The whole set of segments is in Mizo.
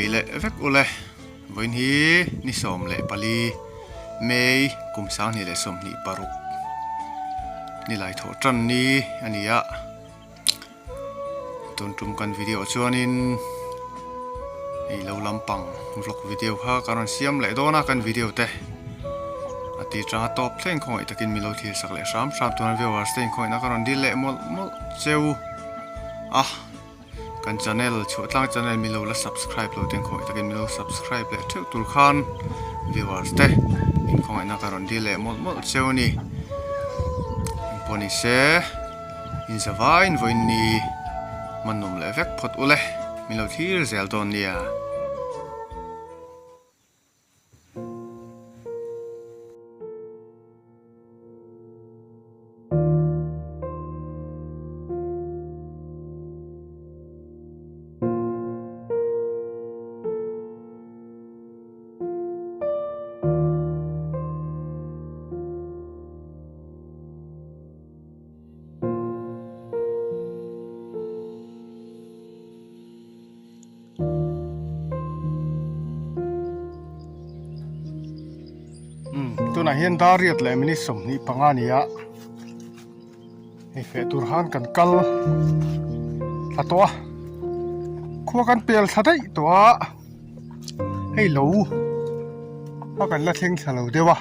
Chibai leh vek ule, vawiin hi ni 14 May kum 2026 nilai thawh tan ni a ni a, tun tum kan video chuanin hei lo lampang vlog video kha ka rawn siam leh dawn a kan video te a ti tanga tawp thleng khawngaih takin min lo thlir sak leh hram hram tuna viewers te inkhawngaihna ka rawn dil leh mawlh mawlh cheu a. Kan channel chhuahtlang channel min lo la subscribe lo ten khawngaih takin min lo subscribe leh theuh tur khan viewers te in khawngaihna ka rawn dil leh mawlh mawlh cheu a ni. Engpawh ni se in za vaiin vawiin ni hmanawm leh vek phawt ule min lo thlir zel dawn nia. Tunah hian dar riat leh minute 25 a ni a hei feh tur khan kan kal thla tawh a khua kan pel thla daih tawh a hei lo a kan la thleng thla lo deuh a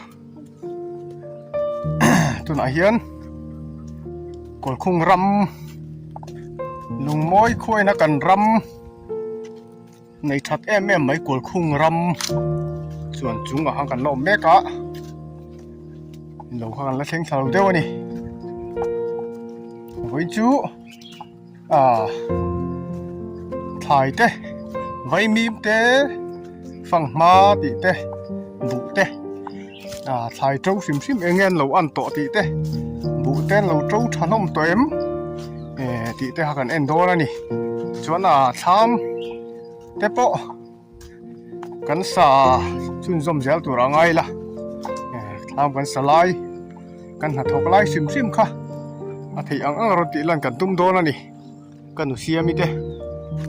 tunah hian kawlkhung ram lungmawi khuaina kan ram nei that em em mai kawlkhung ram chuan chungah khan kan la awm mek a lo kha kan la thleng thla lo deuh a ni vawiin chu ah thlai te vaimim te fanghma tih te buh te ah thlai to hrim hrim eng nge an lo an tawh tih te buh te an lo to tha hlawm tawh em eh tih te kha kan en dawn a ni chuan ah thlam te pawh kan sa chhunzawm zel tur a ngai la eh thlam kan sa lai kan hnathawk lai hrim hrim kha a theih ang ang rawn tih lan kan tum dawn a ni ka nu siami te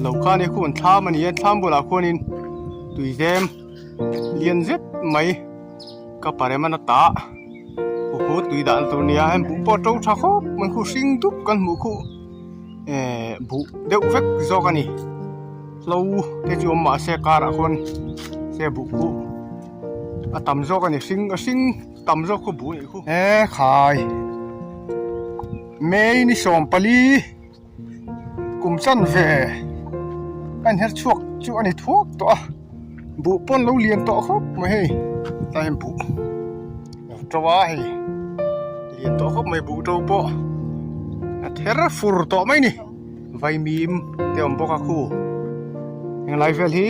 lo khan hi khu an thlam a ni a thlam bulah khuanin tui zem lian zet mai ka parem a ta khu tui dahna tur a ni a heng buh pawh a to tha khawp mai khu hring dup kan hmuh khu eh buh deuh vek zawk a ni hlo te chu awm mahse karah khuan se buh khu a tam zawk a ni hring a hring tam zawk khu buh a nih khu e khai May ni 14 kum chan ve a inher chhuak chu a ni thuak tawh a buh pawn lo lian tawh khawp mai hei tlai hian buh lo to a hei lian tawh khawp mai buh to pawh a ther fur tawh mai ni vaimim te awm bawk a khu henglai vel hi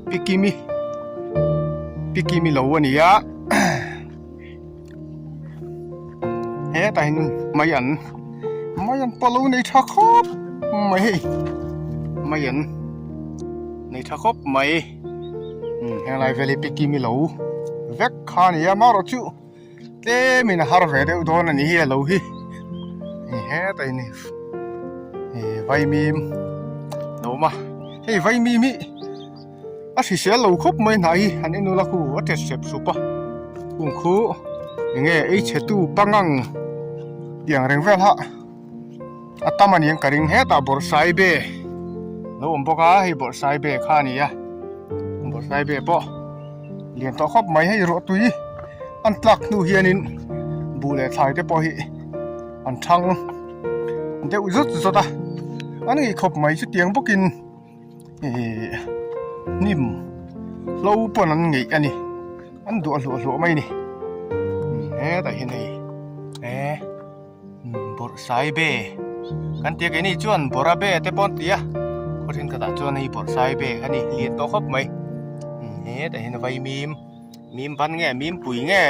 pikimi pikimi lo a ni a hetah hian mai an mai an pawh lo nei tha khawp mai hei mai an nei tha khawp mai henglai vel hi pikimi lo vek kha a ni a amaherawhchu tlemin a har ve deuh dawn a ni hi a lo hi hetah hian ih vaimim a awm a hei vaimim hi a hrisel lo khawp mai hnai hi han en ula khu a tet hrep hrup a kung khu enge ei chhe tu pangang tiang reng vel ha a tam a ni ang ka ring hetah bawrhsaibe lo awm bawk a hei bawrhsaibe kha a ni a bawrhsaibe pawh lian tawh khawp mai hei ruah tui an tlak hnu hianin buh leh thlai te pawh hi an thang deuh zawt zawt a an ngei khawp mai chutiang bawkin Ihh hnim hlo pawn an ngeih a ni an duah hluah hluah mai a ni hetah hian hei eh bawrhsaibe kan tia keini chuan bawrha be te pawh an ti a khaw thenkhatah chuan hei bawrhsaibe a ni lian tawh khawp mai hetah hian vaimim mim ban nge mim pui nge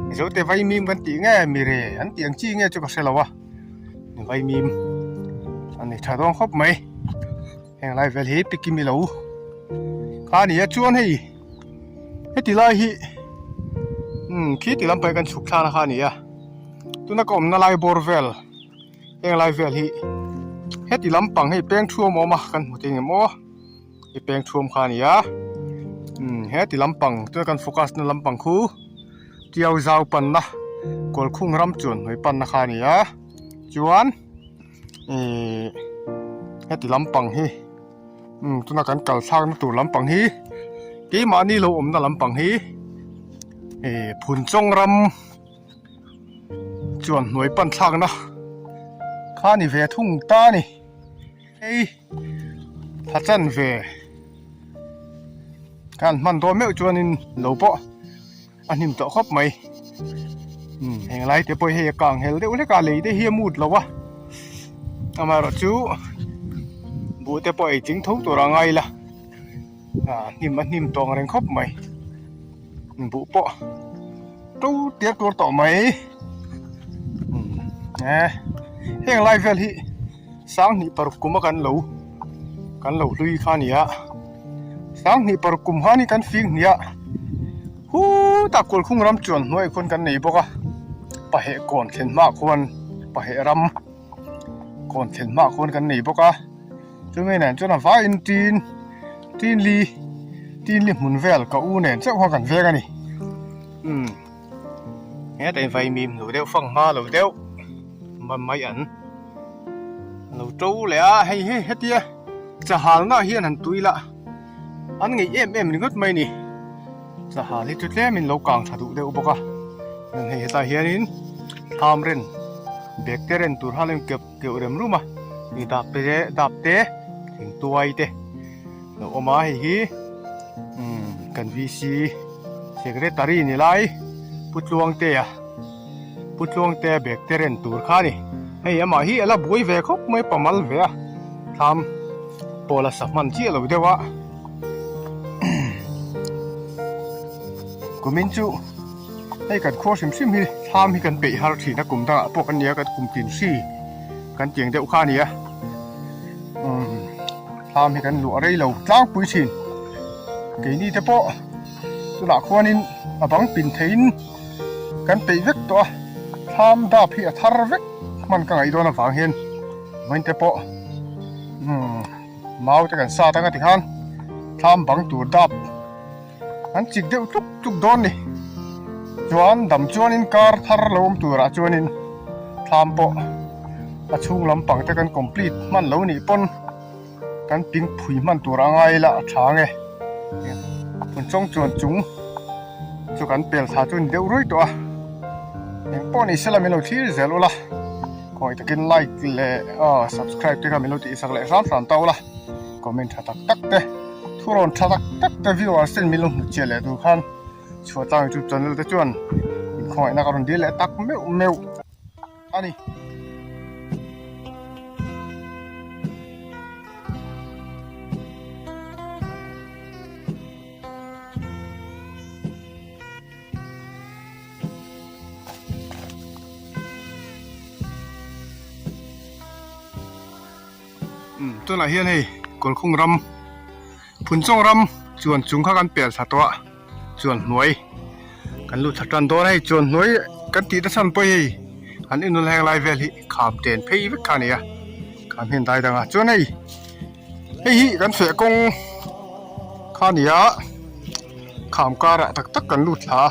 mizote vaimim kan tih nge mire an tih ang chi nge chu ka hre lo a vaimim a nei tha dawn khawp mai. Heng lai vel hi pikimi lo kha a ni a chuan hei heti lai hi umm khi ti lampang hi kan chhuk thlak na kha a ni a tuna ka awmna lai bawr vel heng lai vel hi heti lampang hei peng thu awm awm a kan hmu thei ang em aw. I peng thuam kha a ni a umm he ti lampang tuna kan focus na lampang khu Tiau zau panna Kawlkhung ram chuan hnuai panna kha a ni a chuan ihh heti lampang hi umm tuna kan kal thlakna tur lampang hi keimahni lo awmna lampang hi ihh Phunchawng ram chuan hnuai pan thlakna kha a ni ve thung ta a ni. Hei tha chan ve khan hman dawn meuh chuanin lo pawh a hnim tawh khawp mai umm heng lai te pawh hei a kang hel deuh hlek a lei te hi a mut lo a amaherawh chu buh te pawh ei tling tho tur a ngai la ah hnim a hnim tawng reng khawp mai buh pawh to tir tur tawh mai umm eh heng lai vel hi. Sanghnih paruk kum a kan lo kan lo hlui kha a ni a Sanghnih paruk kum khan hi kan fing hnih a hutah Kawlkhung ram chuan hnuaiah khuan kan nei bawk a paheh kawn thlen hmaah khuan paheh ram kawn thlen hmaah khuan kan nei bawk a chumi nen chuan a vaiin tin tin li tin li hmun vel ka u nen chauh kha kan veng a ni umm hetah hian vaimim hnu deuh fang hma lo deuh mai an. Lo to leh a hei hi hetia chahal na hian han tui la an ngeih em em ringawt mai a ni chahal hi chu tlem in lo kang tha duh deuh bawk a chuan hei hetah hianin thlam ren bag te ren tur khan a in keuh keuh rem rum a ih dap te dap te thingtuai te lo awm a hei hi umm kan VC secretary ni lai Pu Tluangtea. Pu Tluangtea bag te ren tur kha a ni. Hei amah hi a la buai ve khawp mai pamal ve a, thlam pawl a sa hman chiah lo deuh a. Kumin chu hei kan khua hrim hrim hi thlam hi kan peih har thin a, kum dangah pawh kan nia kan kum tin hri kan tiang deuh kha a ni a. Umm thlam hi kan luah rei lo tlangpui thin. Keini te pawh chutah khuanin a bang pin theiin. Kan peih vek tawh a, thlam dap hi a thar vek hman ka ngaih dawn avang hian vawiin te pawh umm mau te kan sat anga tikhan thlam bang tur dap an chik deuh tluk tluk dawn ni. Chuan dam chuanin kar thar lo awm turah chuanin thlam pawh a chhung lampang te kan complete hman lo nih pawn kan ping phui hman tur a ngai ila a tha ange phun chawng chuan chung chu kan pel thla chu a ni deuh ruai tawh a eng pawh ni sela min lo thlir zel ula khawngaih takin like leh aw subscribe te kha min lo tih sak leh hram hram ta ula comment tha tak tak te thurawn tha tak tak te viewers ten min lo hmu chiah leh tur khan chhuah tlang youtube channel te chuan inkhawngaihna ka rawn dil leh tak meuh meuh a ni. Umm tunah hian hei Kawlkhung ram Phunchawng ram chuan chung kha kan pel thla tawh a. Chuan hnuai kan lut thla tan dawn a hei chuan hnuai kan tih na chhan pawh hei an inul heng lai vel hi kham ten phei vek kha a ni a kham hian dai dang a chuan hei hei hi kan feh kawng kha a ni a kham karah tak tak kan lut thla a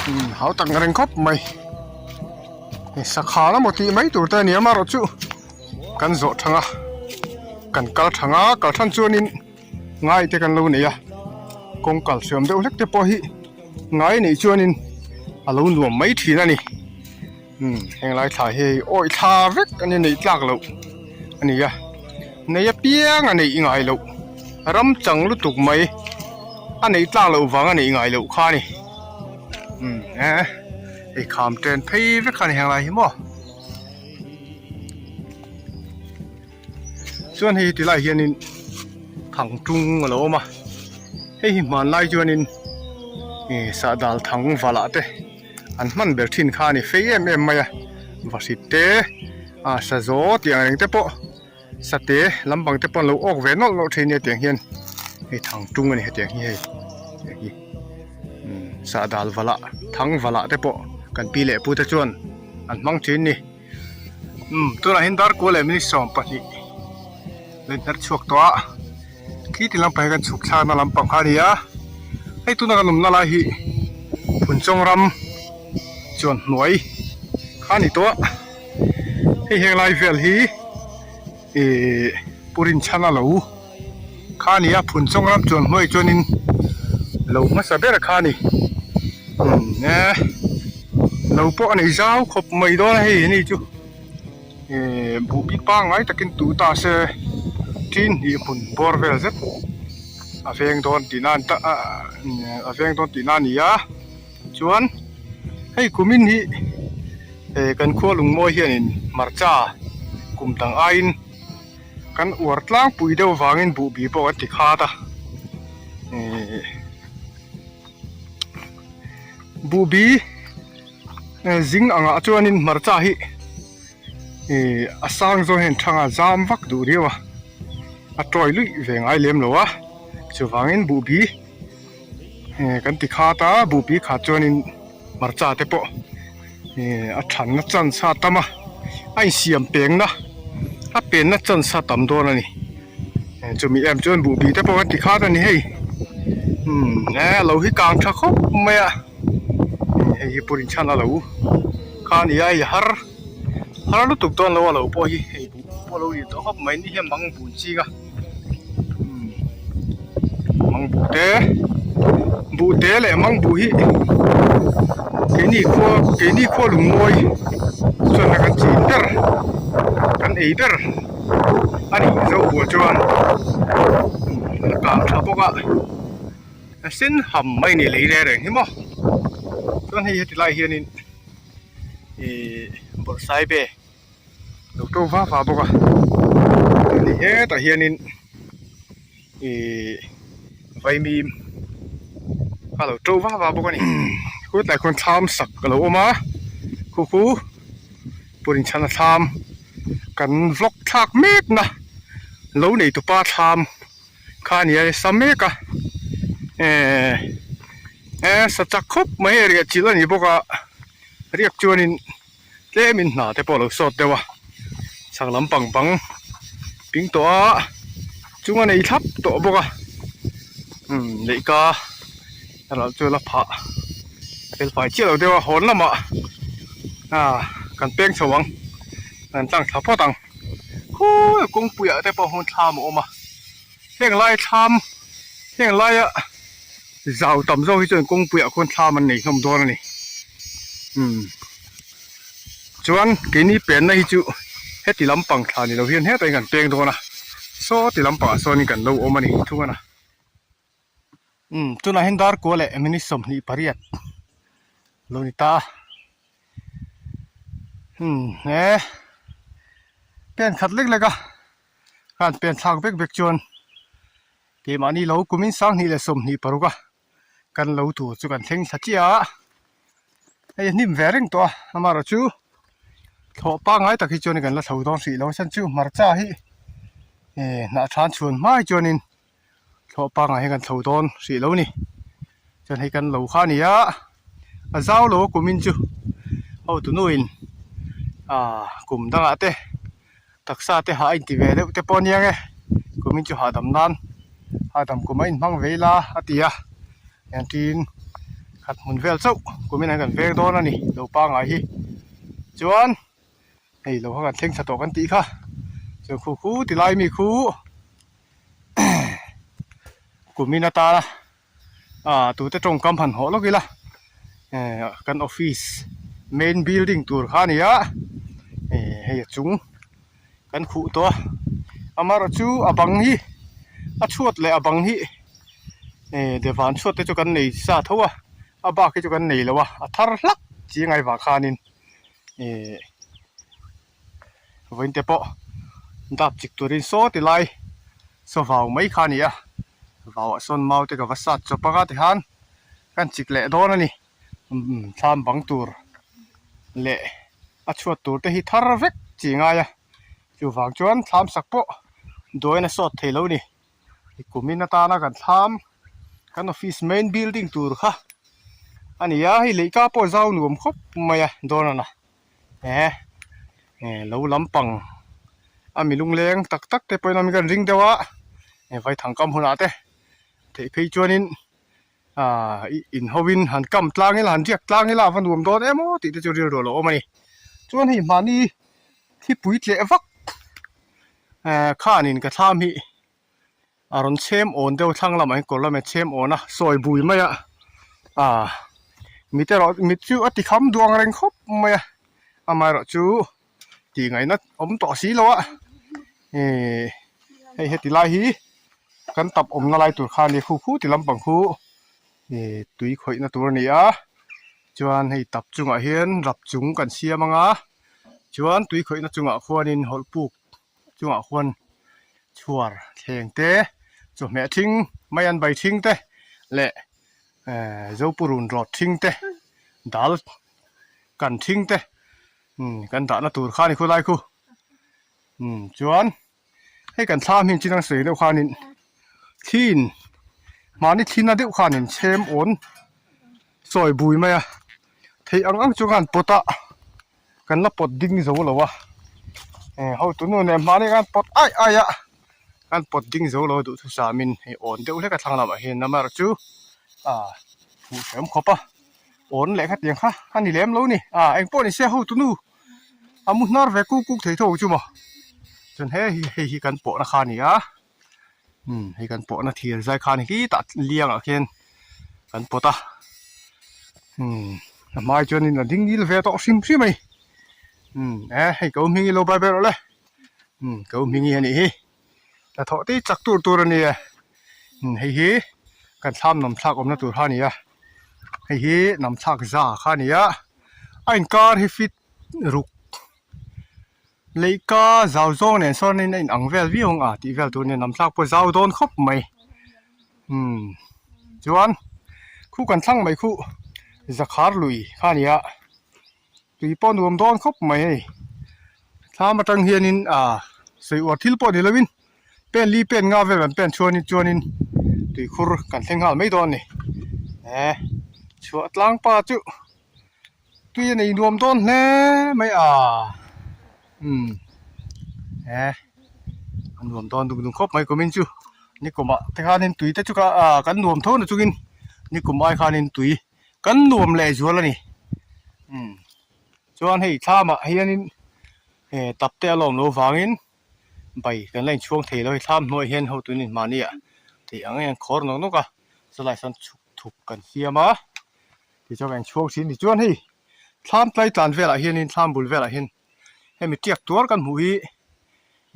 umm hau tak reng khawp mai hei sakhan emaw tih mai tur te a ni a amaherawhchu kan zawh thang a kan kal thang a kal than chuanin. Ngai te kan lo nei a kawng kal hriam deuh hlek te pawh hi ngai neih chuanin a lo nuam mai thin a ni umm heng lai thla hi hei awih thla vek a ni neih tlak loh a ni a nei apiang a neih ngai loh ram chang lutuk mai a neih tlak loh vang a neih ngai loh kha a ni umm eh hei kham chen phei vek kha a ni heng lai hi maw. Chuan hei ti lai hianin thang tung a lo awm a hei hi hmanlai chuanin ih sahdal thang valah te an hman ber thin kha a ni fei em em mai a vahrit te ah sazaw tih ang reng te pawh sate lampang te pawh an lo awk ve nawlh nawlh thin a nia tiang hian hei thang tung a ni hetiang hi hei hetiang hi umm sahdal valah thang valah te pawh kan pi leh pu te chuan an hmang thin a ni. Umm tunah hian dar kual leh minute 12 la inher chhuak tawh a. Khi ti lampang hi kan chhuk thlakna lampang kha a ni a, hei tuna kan awmna lai hi Phunchawng ram chuan hnuai kha a ni tawh a, hei heng lai vel hi ihh Pu Rinchhana lo kha a ni a, Phunchawng ram chuan hnuai chuanin lo hmasa ber kha a ni, umm e lo pawh a nei zau khawp mai dawn a hei ni chu. Ehh buh bik pangngai takin tu ta se tin hnih hmun bawr vel zet a veng dawn tihna an ta a veng dawn tihna a ni a chuan hei kumin hi eh kan khua lungmawi hianin hmarcha kum dang aiin kan uar tlangpui deuh vangin buh bi pawh kan ti khat a ehh buh bi. Zing angah chuanin hmarcha hi ih a sang zawng hian thanga zam vak duh riau a, a tawi luih ve ngai lem lo a, chuvangin buhbi eh kan ti khat a, buhbi khat chuanin hmarcha te pawh eh a thanna chance a tam a, a insiam pengna a penna chance a tam dawn a ni, chumi em chuan buhbi te pawh kan ti khat a ni hei, umm eh a lo hi kang tha khawp mai a. Hei hi pur inchhan a lo kha a ni a hei har har lutuk dawn lo a lo pawh hi hei buh pawh a lo lian tawh khawp mai ni hian mang bun ching a mang buh te buh te leh mang buh hi keini khua keini khua lungmawi chuan a kan chin ber kan ei ber a ni zo buah chuan a kang tha bawk a. A sen ham mai ni lei reng reng hi maw chuan hei heti lai hianin ihh bawrhsaibe lo to va va bawk a hei hetah hianin ihh vaimim a lo to va va bawk a ni khutlai khuan thlam sak a lo awm a khu khu pawh inchhana thlam kan vlog thlak mek na lo nei tupa thlam. Kha a ni a sa mek a ehh eh sa chak khawp mai a riah chilh a ni bawk a riak chuanin tlemin hna te pawh a lo sawt deuh a chhak lampang bang ping tawh a chung a nei thlap tawh bawk a umm leihka erawh chu la phah fel fai chiah lo deuh a hawn lamah ah kan peng chho ang kan tlang thla phawt ang. Khawi kawngpuiah te pawh hawn thlam a awm a, heng lai thlam heng laia zau tam zawk hi chuan kawngpuiah khuan thlam an nei hlawm dawn a ni umm chuan keini penna hi chu heti lampang thla ni lo hian hetah hian kan peng dawn a saw ti lampangah sawnin kan lo awm a ni thung a na umm tunah hian dar kua leh minute 28 lo ni ta a. Hmm he pen khat lek lek a khan pen thlak vek vek chuan keimahni lo kumin 2026 a kan lo tur chu kan thleng thla chiah a hei a hnim ve reng tawh a amaherawhchu thlawh pangngai tak hi chuan kan la thlo dawn hrih lo a chhan chu hmarcha hi eh hnah than chhuan hma hi chuanin thlawh pangngai hi kan thlo dawn hrih lo a ni chuan hei kan lo kha a ni a a zau lo a kumin chu hotu nuin ah kum dangah te taksa te hah a inti ve deuh te pawh a nia nge kumin chu hahdam nan hahdam kum a inhmang ve ila a ti a engtin khat hmun vel chauh kumin an kan veng dawn a ni lo pangngai hi chuan. Hei lo kha kan thleng thla tawh kan tih kha chuan khu khu ti lai mi khu kumin atana ah tute tawngkam han hawh lawk ila eh kan office main building tur kha a ni a eh hei a chung kan khuh tawh a amaherawh chu a bang hi a chhuat leh a bang hi eh devan chhuat te chu kan nei sa tho a a bak hi chu kan nei lo a a thar hlak chi ngai vang khanin. Ihh vawiin te pawh dap chik turin saw ti lai saw vau mai kha a ni a vauah sawn mau te ka va sat chawp anga tikhan kan chik leh dawn a ni umm thlam bang tur leh a chhuat tur te hi thar vek chi ngai a chuvang chuan thlam sak pawh duain a sawt thei lo a ni. Kumin atana kan thlam kan office main building tur kha a ni a hei leihka pawh zau nuam khawp mai a dawn a na eh lo lampang a mi lungleng tak tak te pawhin awm in kan ring deuh a. Vaithang kam hunah te theih phei chuanin aaa ih in ho in han kam tlang ila han riak tlang ila a va nuam dawn em aw tih te chu rilru a lo awm a ni. Chuan hei mahni thipui tleh vak ehh khanin ka thlam hi a rawn chhem awn deuh thlang lamah hian kawr lamah hian chhem awn a sawi bui mai a aaa mit erawh mit chu a ti kham duang reng khawp mai a amaherawh chu tih ngaihna awm tawh si lo a ihh hei heti lai hi kan tap awmna lai tur kha a ni khu khu ti lampang khu ihh tui khawihna tur a ni a chuan hei tap chungah hian rap chung kan siam ang a chuan tui khawihna chungah khuanin hawlh puk chungah khuan chhuar thleng te chawhmeh thing mai an bai thing te leh ehh zopurun rawt thing te dal kan thing te umm kan dahna tur kha a ni khulai khu umm chuan hei kan thlam hi chin ang sawi deuh khanin thliin mahni thlina deuh khanin chhem awn sawi bui mai a theih ang ang chu khan pawt a kan la pawt ding zo lo a eh hotu nu nen hmani khan pawt aih aih a kan pawt ding zo lo duhthusam in hei awn deuh hlek a thlang lamah hian namar chu ah hmuh hrehawm khawp a. Awn leh khatiang kha a ni lem lo ni. A engpawh ni se hotu nu a mu hnar ve kuk kuk thei tho chu maw. Chuan he hi hei hi kan pawhna kha a ni a. Umm hei kan pawhna thir zai kha a ni khitah liangah khian kan pawt a. Umm a hmai chuanin a ding ngil ve tawh hrim hrim a ni. Umm e hei ko hming i lo bai ber rawh le. Umm ko hming hi a nih hi. Hnathawh tih chak tur tur a ni e. Umm hei hi kan thlam nawm thlak awmna tur kha a ni a. Hei hi nam thlak za kha a ni a a inkar hi fit ruk leihka zau zawng nen sawn in a in ang vel viau ang a tih vel tur a ni nam thlak pawh zau dawn khawp mai umm chuan khu kan thlang mai khu zakhar lui kha a ni a tui pawh nuam dawn khawp mai hei thlam atang hianin ah sawi uar thil pawh ni lovin pen li pen nga vel kan pen chuanin chuanin tuikhur kan thleng nghal mai dawn a ni eh chhuah tlang pa chu tui a nei nuam dawn hle mai a umm eh a nuam dawn duk duk khawp mai kumin chu nikumah te khanin tui te chu kha ah kan nuam tho na chungin nikum ai khanin tui kan nuam leh zual a ni umm chuan hei thlamah hianin eh tap te a lawm loh vangin bai kan la inchhuang thei lo hei thlam hnuaiah hian hotu in mahni ah theih ang hian khawr nawk nawk a chulaiah sawn chhuk thuk kan siam a tichuan kan inchhuang thin tichuan hei thlam tlai tlan velah hianin thlam bul velah hian hemi tiak tuar kan hmuh hi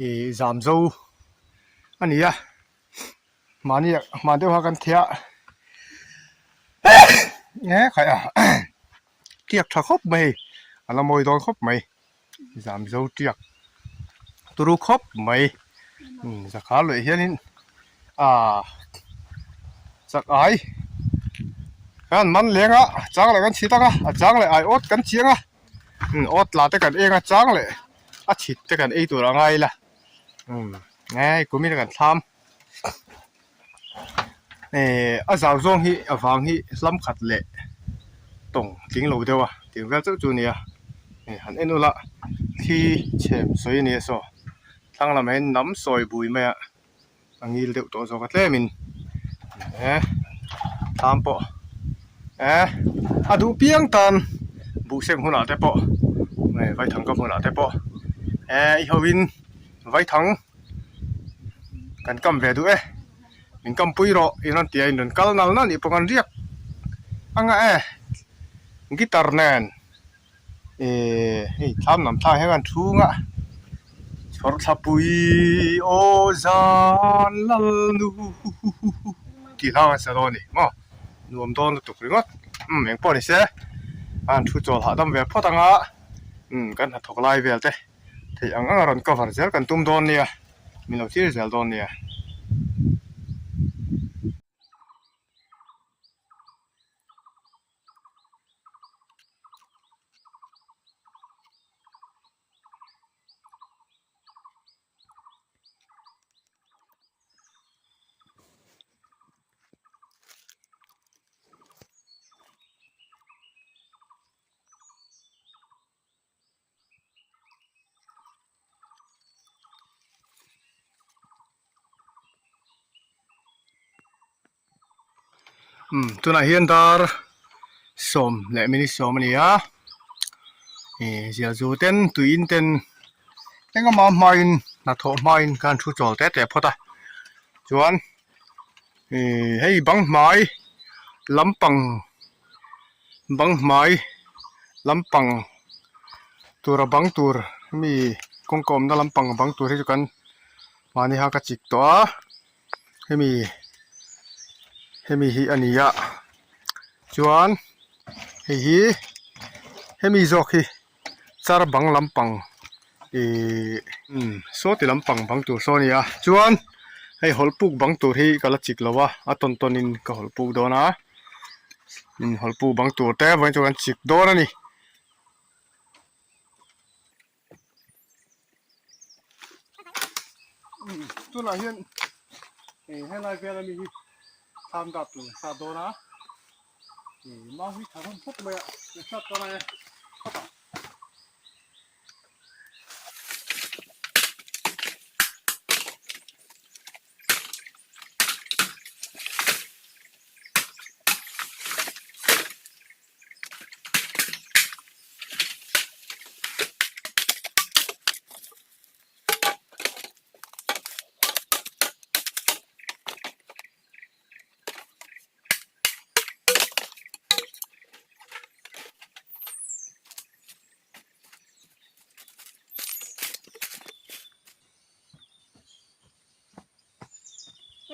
ih zam zo a ni a mahni ah hman deuh a kan theh a e khaih a tiak tha khawp mai hei a la mawi dawn khawp mai. Zamzo tiak turu khawp mai zakha luih hianin aaa chak ai kan man leng a chang leh kan chhit ang a a chang leh ai awt kan chiang a awt la te kan eng a chang leh a chhit te kan ei tur a ngai ila umm hei kumin kan thlam. Ehh a zau zawng hi a vang hi hlam khat leh tawng tling lo deuh a tih vel chauh chu a ni a hei han en ula thli chhem sawi a ni a saw thlang lamah hian nam sawi bui mai a a ngil deuh tawh zawk a tlemin eh thlam pawh eh a duh piang tan buhseng hunah te pawh vaithang ka hmunah te pawh eh i ho in vaithang. Kan kam ve duh e, min kam pui rawh i rawn ti a in rawn kal nal nal nih pawh kan riak anga e guitar nen ihh hei thlam lam thlak hian kan chhung a chhawr thla pui aw zan lal nu tih hlang a sa dawn a ni maw nuam dawn lutuk ringawt umm engpawh ni se a han thu chawl hahdam ve phawt anga umm kan hnathawk lai vel te. Theih ang ang a rawn cover zel kan tum dawn nia, min lo thlir zel dawn nia. Umm tunah hian dar sawm leh minute sawm a ni a ih zial zu ten tui in ten engemaw hmain hnathawh hmain khan thu chawl te te phawt a chuan ih hei bang hmai lampang bang hmai lampang tura bang tur mi kawngka awmna lampang bang tur hi chu kan mahni ha ka chik tawh a. Hemi hemi hi a ni a chuan hei hi hemi zawk hi char bang lampang ihh umm saw ti lampang bang tur saw a ni a chuan hei hawlh puk bang tur hi ka la chik lo a a tawn tawn in ka hawlh puk dawn a umm hawlh puk bang tur te vawiin chu kan chik dawn a ni. Tunah hian helai vel ami hi thlam dap tur an sat dawn a mau hi tha hlawm khawp mai a an sat dawn a e khawp ang.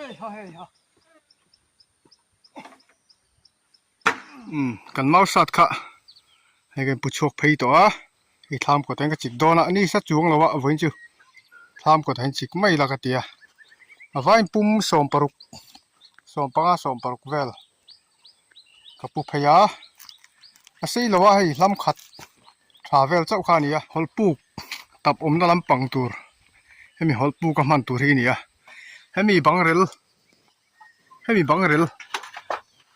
Hei ha hei ha. Umm kan mau sat kha hei kan pu chhuak phei tawh a hei thlam kawt ah hian ka chik dawn a ni sa chuang lo a vawiin chu thlam kawt ah hian chik mai la ka ti a a vain pum sawm paruk sawm panga sawm paruk vel ka pu phei a a sei lo a hei hlam khat tha vel chauh kha a ni a hawlh puk tap awmna lampang tur hemi hawlh puk a hman tur hi a ni a hemi bangrel. Hemi bangrel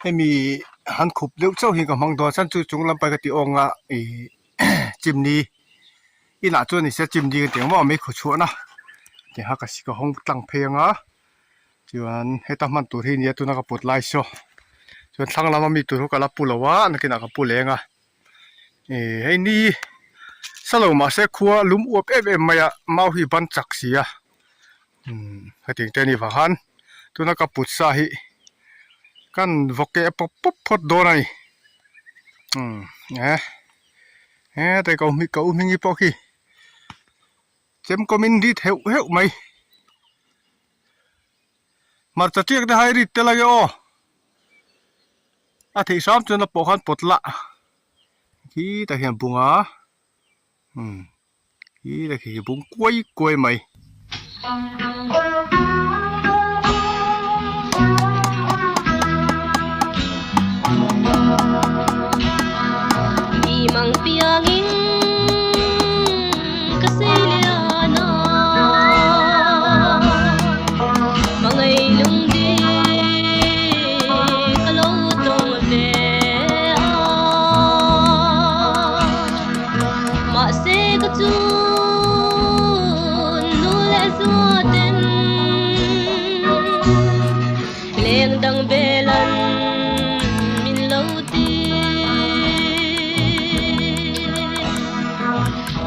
hemi han khup deuh chauh hi ka hmang dawn a chuan chu chung lampai ka tih awng a ihh chimni inah chuan ni se chimni ka ti ang maw mei khaw chhuahna tih kha ka si ka hawng tlang phei ang a chuan heta hman tur hi a nia tuna ka put lai saw chuan thlang lama mi tur hi ka la pu lo a nakinah ka pu leng a ihh hei ni sa lo mahse khua lum uap em em mai a mau hi ban chak si a. Umm hetiang te a nih vang khan tuna ka put sa hi kan vaw keh pawp pawp phawt dawn a ni umm eh hete ka ka u hming hi pawh khi chem kawmin rit heuh heuh mai hmarcha tiak te hai rit tel ange aw a theih hram chuan a pawh khan pawt lah khi tah hian bung a umm. Hi la khi bung kuai kuai mai. Mi mang piangin ka seilian a, Hmangaih lungdi ka lo tawng ve a. Mahse ka chun nu leh zuaten leng dang belan min lo ti.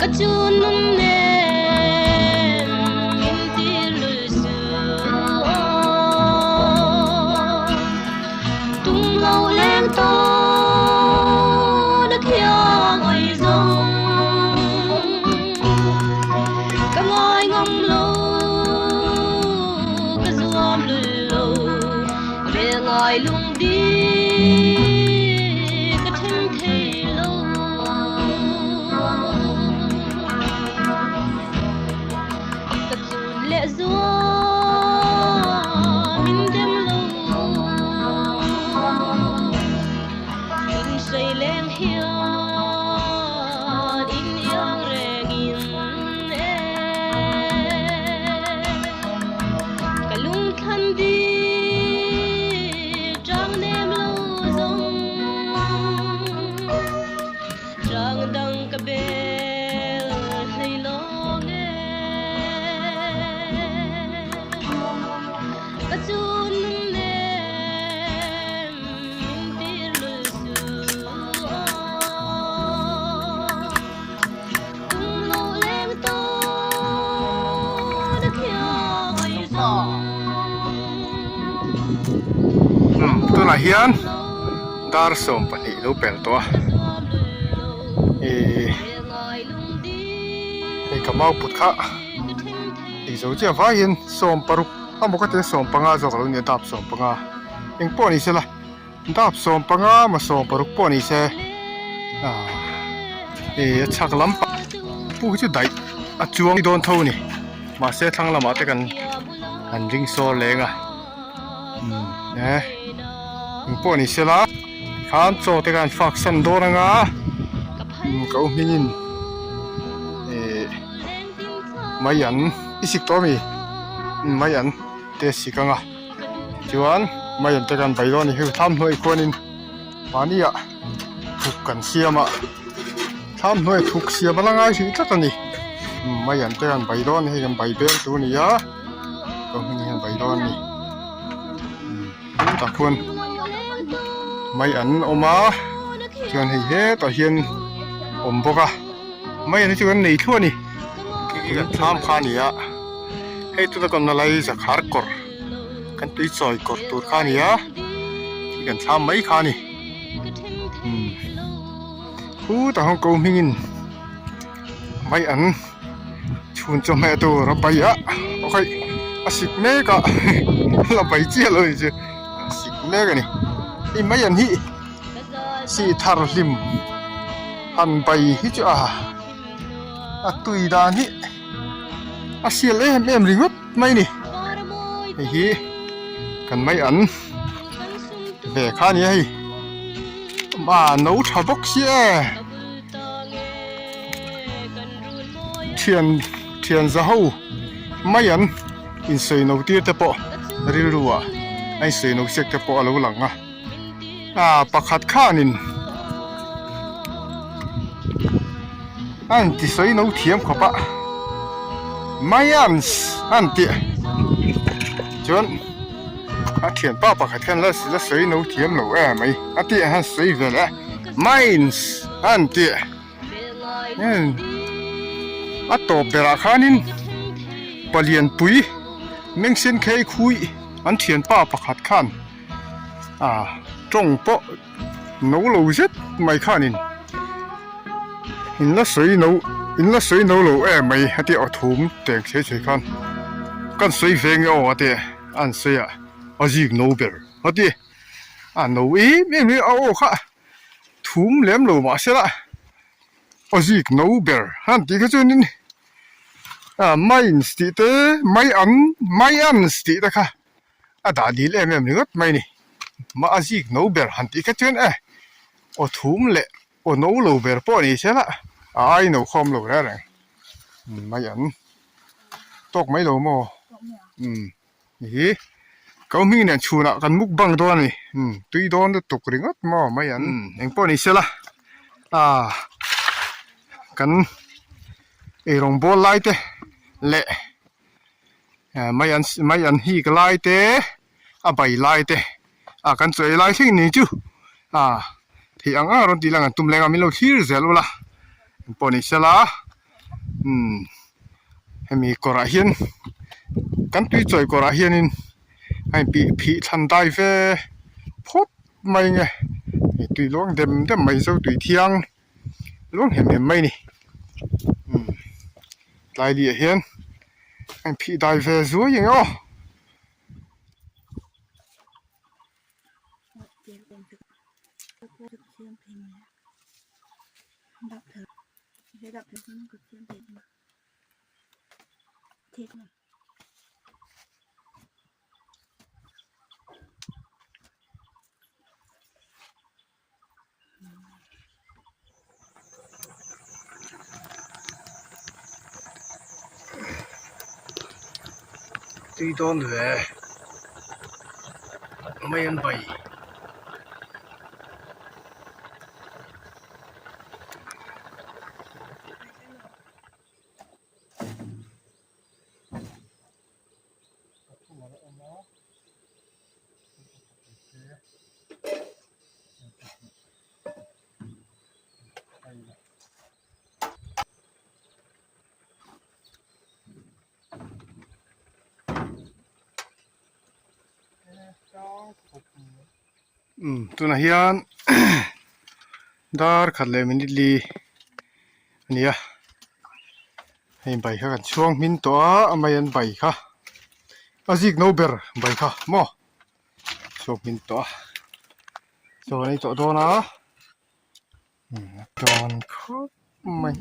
Ka chun nun nem min tir lul suh aw. Tum lo leng tawn a khiang ai zawng Ka ngai ngam lo ka zuam lul lo Rel ngai lung di ka then thei lo Ka chun leh zuam min dem lo. Ka chun nem Tunah hian dar 12 lo pel tawh a ihh hei ka mau put kha ei zo chiah vaiin 16 amaw ka tia 15 zawk a lo nia dap 15 engpawh ni sela dap 15 maw 16 pawh ni se ah ih a chhak lampang pu hi chu daih a chuang dawn tho a ni mahse thlang lamah te kan kan ring sawr leng a. Umm e engpawh ni sela tikhan chaw te khan fak san dawn anga umm ka u hmingin ihh mai an i sik tawh ami umm mai an te sik anga chuan mai an te khan bai dawn a ni hei thlam hnuai khuanin mahni ah thuk kan siam a thlam hnuai thuk siam a la ngai hrih tlat a ni umm mai an te khan bai dawn a ni hei kan bai beng tur a ni a. Ka hming hian bai dawn a ni tah khuan mai an awm a chuan hei hetah hian awm bawk a mai an hi chu kan nei thluah a ni kan thlam kha a ni a hei tuna kan lai zakhar kawr kan tui chawi kawr tur kha a ni a khi kan thlam mai kha a ni khutah hian ko hmingin mai an. Chhun chawhmeh tur a pai a okay a sik mek a la pai chiah lo ni chu a sik mek a ni hei mai an hi sih thar hlim han pai hi chu a a tui dan hi a sial em em ringawt mai a ni hei hi kan mai an ve kha a ni a hei a no tha bawk sia e. Thian thian za ho mai an insawi no tir te pawh rilru ah a insawi no siak te pawh a lo lang a ah pakhat khanin a intisawi no thiam khawp a maians a an tih chuan a thianpa pakhat hian la la sawi no thiam lo em mai a tih ang hian sawi ve leh a. Mines an tih a tawp berah khanin palianpui mengsen khei khui an thianpa pakhat khan ah tawng pawh no lo zet mai khanin in la sawi no in la sawi no lo em mai a tih aw thum teng chhe chhe khan kan sawi ve nge aw a tih an sawi a a zik no ber a tih. A no em em hi a aw kha thum lem lo mahse la aw zik no ber han tih kha chuanin ah mines tih te mai an mai ans tih te kha a dah dil em em ringawt mai a ni mah a zik no ber han tih kha chuan e aw thum leh aw no lo ber pawh ni se la a ai no khawm lo reng reng mai an tawk mai lo maw umm. Hi ko hming nen chhunah kan mukbang dawn a ni umm tui dawn lutuk ringawt maw mai an engpawh ni sela ah kan eirawng bawl lai te leh ah mai an mai an hik lai te a bai lai te ah kan chaw ei lai thleng ni chu ah theih ang ang a rawn tih lang an tum leng a min lo thlir zel ula engpawh ni sela umm hemi kawrah hian kan tui chawi kawrah hianin a inpih phih thlan dai ve phawt mai nge hei tui luang dem dem mai zo tui thiang luang hem hem mai a ni umm tlai liah hian a inphih dai ve zuai ang e aw. Tui dawn ve mai an bai. Umm tunah hian dar khat leh minute li a ni a hei bai kha kan chhuang hmin tawh a a mai an bai kha a zik no ber bai kha maw chhuang hmin tawh a chaw an ei tawh dawn a umm a tawn khawp mai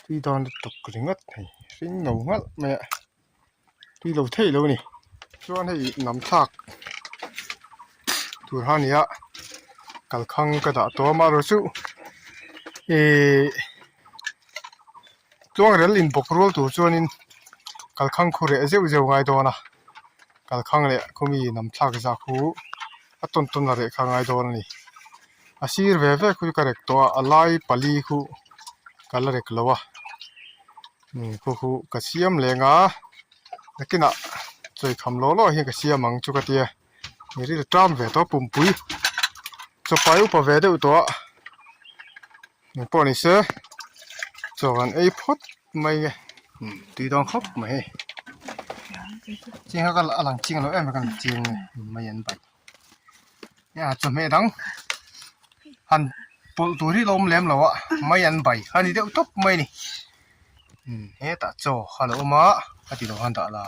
tui dawn lutuk ringawt hei hring no ngalh mai a tui lo theih lo a ni chuan hei nam thlak tur kha a ni a kalkhang ka dah tawh a amaherawhchu ihh tluangrel inbawk rual tur chuanin kalkhang khu reh zeuh zeuh a ngai dawn a kalkhang leh khawmi nam thlak zah khu a tawn tawn a reh kha a ngai dawn a ni a sir ve ve khu chu ka rek tawh a a lai pali khu ka la rek lo a khu khu ka siam leng a nakinah chawikham law law hian ka siam ang chu ka tia mi ril ṭam ve tawh pumpui chawpai upa ve deuh tawh a engpawh ni se chaw kan ei phawt mai nge tui dawn khawp mai hei ching kha a lang ching lo em a kan chiang mai an bai a chawhmeh dang han pawlh tur hi a awm lem lo a mai an bai a ni deuh tawp mai a ni hetah chaw a lo awm a a ti lo han dah la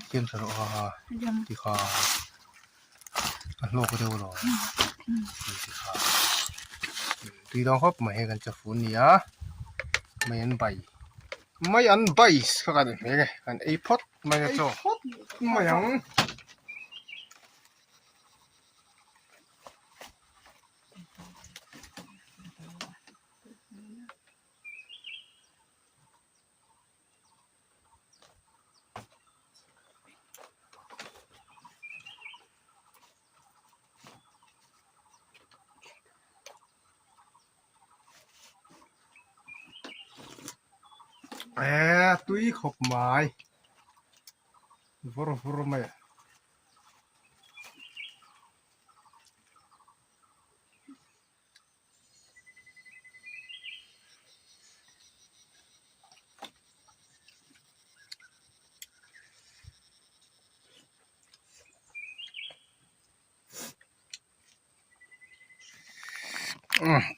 siam tha rawh ha ti kha a hlawk deuh lo ti kha tui dawn khawp mai hei kan chafun a ni a mai an bai mai an bai kha kan hmel e kan ei phawt mai a chaw mai ang. Eee tui khawp mai vawr vawr mai a.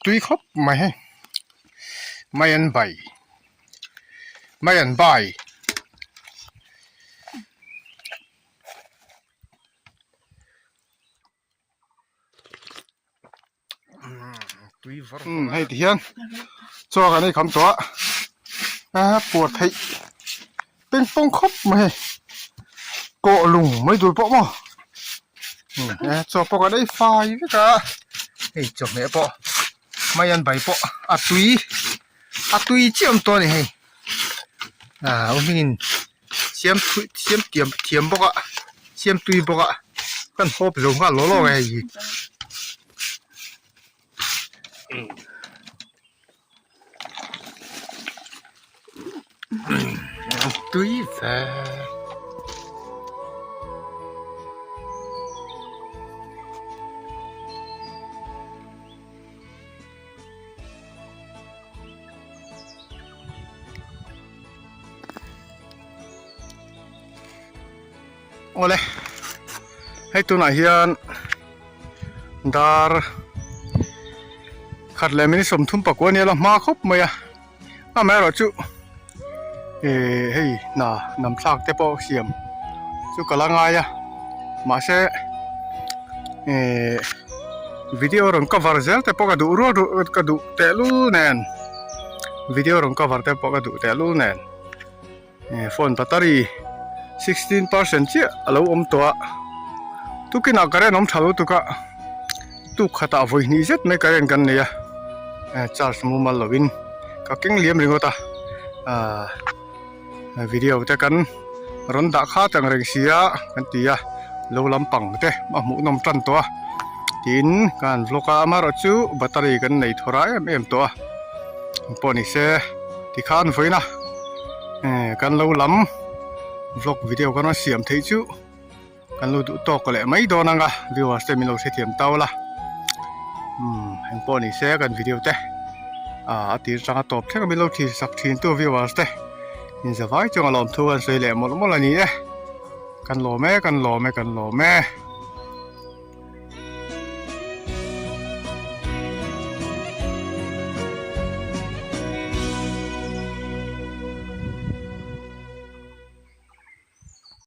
Tui khawp mai hei mai an bai mai an bai. Hei ti hian chaw kan ei kham tawh a a puar theih peng pawng khawp mai hei kawh lung mai tur pawh maw chaw pawh kan ei fai vek a hei chawhmeh pawh mai an bai pawh a tui a tui chiah awm tawh a ni hei ah u hmingin siam thui siam tiam thiam bawk a siam tui bawk a kan hawp zo nghal law law a hei hi. Tui ve. Awle hei tunah hian dar khat leh minute 30 pakua ania la hma khawp mai a amaherawh chu eh hei hna nam thlak te pawh siam chu ka la ngai a mahse eh video rawn cover zel te pawh ka duh rual rual ka duh tehlul nen video rawn cover te pawh ka duh tehlul nen. Phone battery 16% chiah a lo awm tawh a tukinah current awm tha lutuk a tuk khatah vawi hnih zet mai current kan nei a charge mumal lovin ka keng liam ringawt a ahh video te kan rawn dah khat ang reng si a kan ti a lo lampang te a hmuh nawm tan tawh a tiin ka han vlog a amaherawhchu battery kan nei thawrh a em em tawh a pawh ni se tikhan vawiin a. Kan lo lam vlog video kan rawn siam theih chu kan lo duh tawk leh mai dawn ang a viewers te min lo hrethiam tau la umm engpawh ni se kan video te ah a tir changa tawp thleng a min lo thlir sak thin tu viewers te in zavai chuang a lawmthu kan sawi leh mawlh mawlh a ni e kan lawm e kan lawm e kan lawm e.